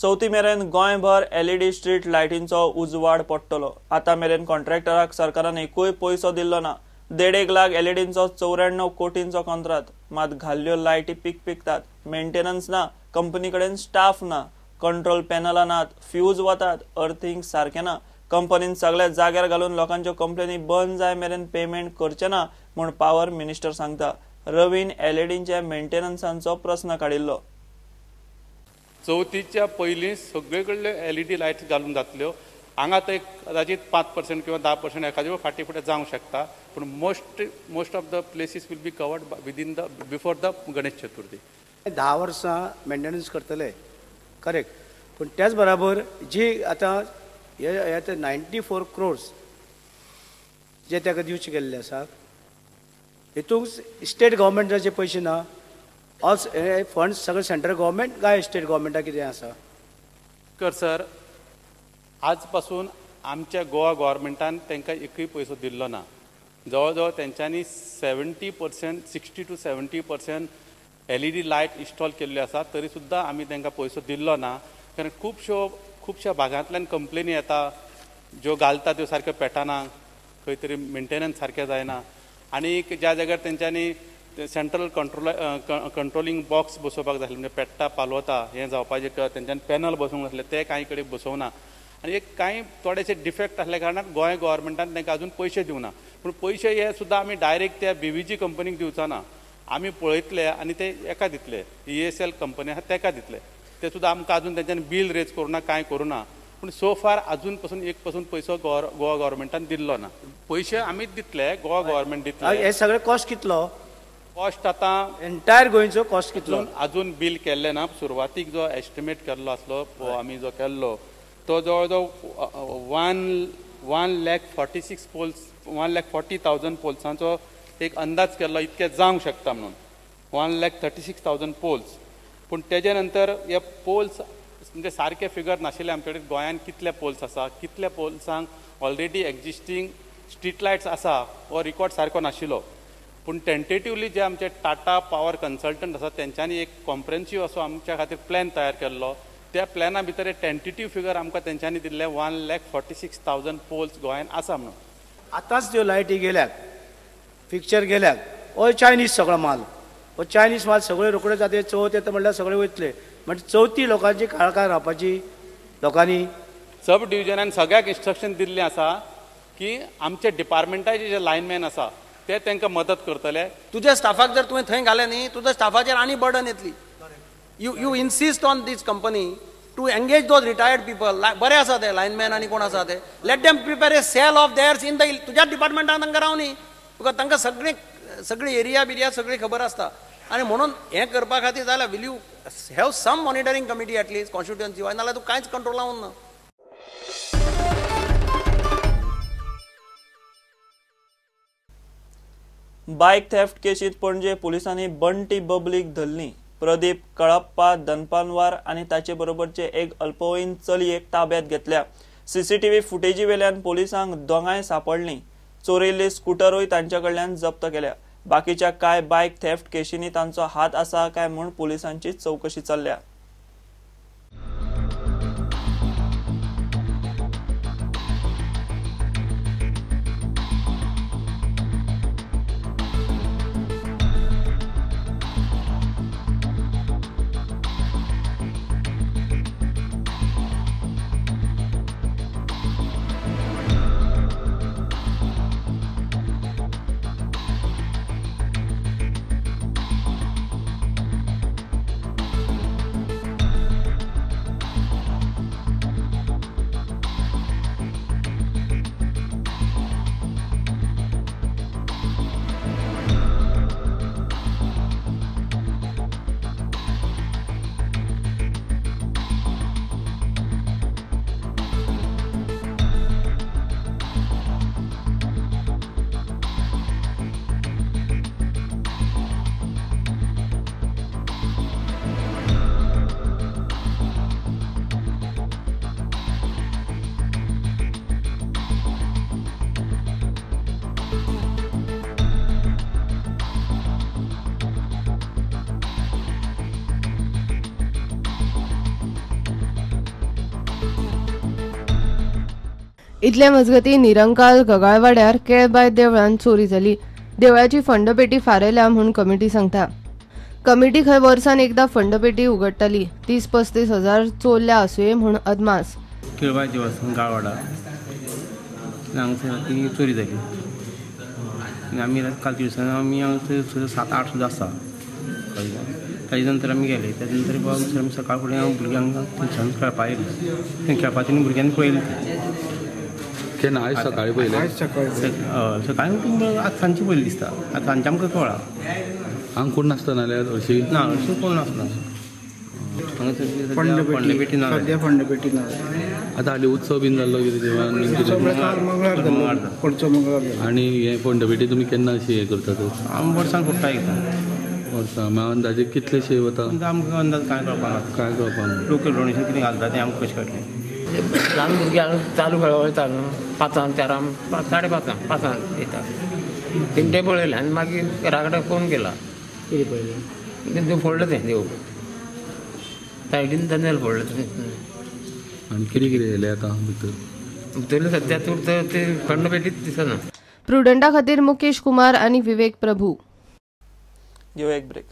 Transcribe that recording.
चवथी मेरेन गोंयभर एलईडी स्ट्रीट लायटींचो उजवाड पडटलो। आतां मेरेन कॉन्ट्रॅक्टराक सरकारान एकूय पयसो दिल्लो ना। 1.5 लाख एलईडींचो 94 कोटींचो कॉन्ट्रात, मात घाल्ल्यो लायटी पिकपिकतात, मेंटेनन्स ना, कंपनी कडेन स्टाफ ना, कंट्रोल पॅनलां नात, फ्यूज वतात, अर्थिंग सारकें ना। कंपनीन सगळ्या जाग्यार घालून लोकांच्यो कंप्लेनी बंद जाय मेरेन पेमेंट करचें ना म्हूण पावर मिनिस्टर सांगता। रवीन एलईडींच्या मेंटेनन्सांचो प्रस्न काडिल्लो। चवथीच्या पयलीं सगळे कडल्यो एलईडी लायट्स घालून जातल्यो। हांगा तर कदाचित 5% किंवा 10% एखाद्यो फाटीं फुडें जावंक शकता, पूण most of the places will be covered within the before the Ganesh Chaturthi. 10 वर्सां मेंटेनन्स करतले करेक्ट, पूण त्याच बराबर जी आतां हे 94 क्रोर्स जे ताका दिवचे गेल्ले आसा, हितूंक स्टेट गव्हर्मेंटाचे पयशे ना, ऑल हे फंड्स सगळे सेंट्रल गव्हर्मेंट काय स्टेट गव्हर्मेंटाक कितें आसा? कर सर, आज पासून आमच्या गोवा गव्हर्मेंटान तांकां एकूय पयसो दिल्लो ना। जवळ जवळ तेंच्यांनी 70%, 60 to 70% LED light install केल्ल्यो आसा, तरी सुद्दां आमी तांकां पयसो दिल्लो ना। कारण खुबश्या भागांतल्यान कंप्लेनी येता, ज्यो घालता त्यो सारक्यो पेटना, खंय तरी मेंटेनन्स सारकें जायना। आनी ज्या जाग्यार तेंच्यांनी सेंट्रल कंट्रोलिंग बॉक्स बसोवपाक जाय आसलें, म्हणजे पेट्टा पालवता हें जावपाचें तेंच्यांनी पॅनल बसोवंक नासलें, ते कांय कडेन बसोवना। आनी एक कांय थोडेशे डिफेक्ट आसल्या कारणान गोंय गव्हर्मेंटान तांकां अजून पयशे दिवना। पूण पयशे हे सुद्दां आमी डायरेक्ट त्या बीव्हीजी कंपनीक दिवचो ना, आमी पळयतले आनी ते एका दितले, ESL company आसा तेका दितले। ते सुद्दां आमकां अजून तेंच्यांनी बील रेज करूं ना, कांय करूं ना। पूण सो फार अजून पसून एक पसून पयसो गोवा गव्हर्मेंटान दिल्लो ना। पयशे आमीच दितले, गोवा गव्हर्मेंट दितले। हे सगळे कॉस्ट कितलो? कॉस्ट आतां एंटायर गोंयचो कॉस्ट कितलो अजून बील केल्लें ना। सुरवातीक जो एस्टिमेट केल्लो आसलो आमी जो केल्लो तो जवळ जवळ 1,46,000 पोल्स, 1,40,000 पोल्सांचो एक अंदाज केल्लो, इतके जावंक शकता म्हणून 1,36,000 पोल्स। पूण तेजे नंतर हे पोल्स म्हणजे सारके फिगर नाशिल्ले आमचे कडेन, गोंयांत कितले पोल्स आसा, कितले पोल्सांक ऑलरेडी एक्झिस्टींग स्ट्रीट लायट्स आसा हो रिकॉर्ड सारको नाशिल्लो। पूण टेंटेटिवली जे आमचे टाटा पावर कन्सल्टंट आसा तेंच्यांनी एक कॉम्प्रेन्सीव असो आमच्या खातीर प्लॅन तयार केल्लो। त्या प्लॅना भितर एक टेंटेटीव फिगर आमकां तेंच्यांनी दिल्ले 1,46,000 पोल्स गोंयांत आसा म्हणून। आतांच त्यो लायटी गेल्यात, पिक्चर गेल्यात, हो चायनीज सगळो माल, हो चायनीज माल सगळे रोखडे जाते। चवथ येता म्हणल्यार सगळे वयतले, म्हणजे चवथी लोकांची काळकार रावपाची लोकांनी। सब डिविजनान सगळ्याक इन्स्ट्रक्शन दिल्लें आसा की आमच्या डिपार्टमेंटाचे जे लायनमॅन आसा ते तांकां मदत करतले। तुज्या स्टाफाक जर तुवें थंय घालें न्ही, तुज्या स्टाफाचेर आनी बर्डन येतली। You insist on this company to engage those retired people. बरें आसा ते लायनमॅन आनी कोण आसा ते, let them prepare a cell of theirs in the तुज्या डिपार्टमेंटान तांकां रावनी, because तांकां सगळी सगळी एरिया बिरिया सगळी खबर आसता। आनी म्हणून हें करपा खातीर जाल्यार will you have some monitoring committee at least constituency wise, नाल्यार तूं कांयच कंट्रोला उरना। बायक थेफ्ट केशीत पणजे पुलिसांनी बंटी बबलीक धरली। प्रदीप कळप्पा दनपानवार आनी ताचे बरोबरचे एक अल्पवयीन चलयेक ताब्यात घेतल्या। सीसीटीव्ही फुटेजी वेल्यान पोलिसांक दोगांय सापडली। चोरिल्ली स्कुटरूय तांच्या कडल्यान जप्त केल्या। बाकीच्या काय बायक थेफ्ट केशींनी तांचो हात आसा काय म्हूण पोलिसांची चवकशी चल्ल्या। इतले मजगती निरंकाल गगाळवाड्यार केळबाय देवळान चोरी जाली. देवळाची फंडपेटी फारयल्या म्हूण कमिटी सांगता. कमिटी खंय वर्सान एकदा फंडपेटी उगडटाली. 30-35 हजार चोरल्या आसुये म्हूण अदमास. केळबाय देवस्थान गाळवाडा हांगसर ती चोरी जाली आनी आमी काल दिवसान आमी हांगसर 7-8 सुद्दां आसा. ताजे नंतर आमी गेले. ताजे नंतर आमी सकाळ फुडें भुरग्यांक थंयच्यान खेळपा येयले. थंय खेळपा तेणी भुरग्यांनी पळयलें. केन्ना? आयज सकाळीं पळयलें? सकाळीं आतां सांजचें पयलें दिसता. आतां सांजचें आमकां कळ्ळां. हांगा कोण नासता नाल्यार हरशीं? ना, हरशीं कोण नासना. फंडपेटी ना, सद्या फंडपेटी ना. आतां हालीं उत्सव बीन जाल्लो कितें देवळान? मंगळार, पुढचो मंगळार. आनी हे फंडपेटी तुमी केन्ना अशी हें करतात? आमी वर्सान फोडटा एकदां. वर्सां. मागीर अंदाजे कितलेशे वता? आमकां अंदाज कांय कळपाक ना. कांय कळपाक ना. लोक डोनेशन कितें घालता तें आमकां कशें कळटलें? ल्हान भुरग्यांक चालू खेळ वयता न्हू, 5, 4, 5:30 5 येता. तें पळयलें आनी मागीर घरा कडेन फोन केला. कितें पळयलें? तें फोडलें तें देवूळ सायडीन जनेल फोडलें तें. आनी कितें कितें येयलें आतां भितर? भितरलें सद्या तर तें खंडपेटीच दिसना. प्रुडंटा खातीर मुकेश कुमार आनी विवेक प्रभू. घेवया एक ब्रेक.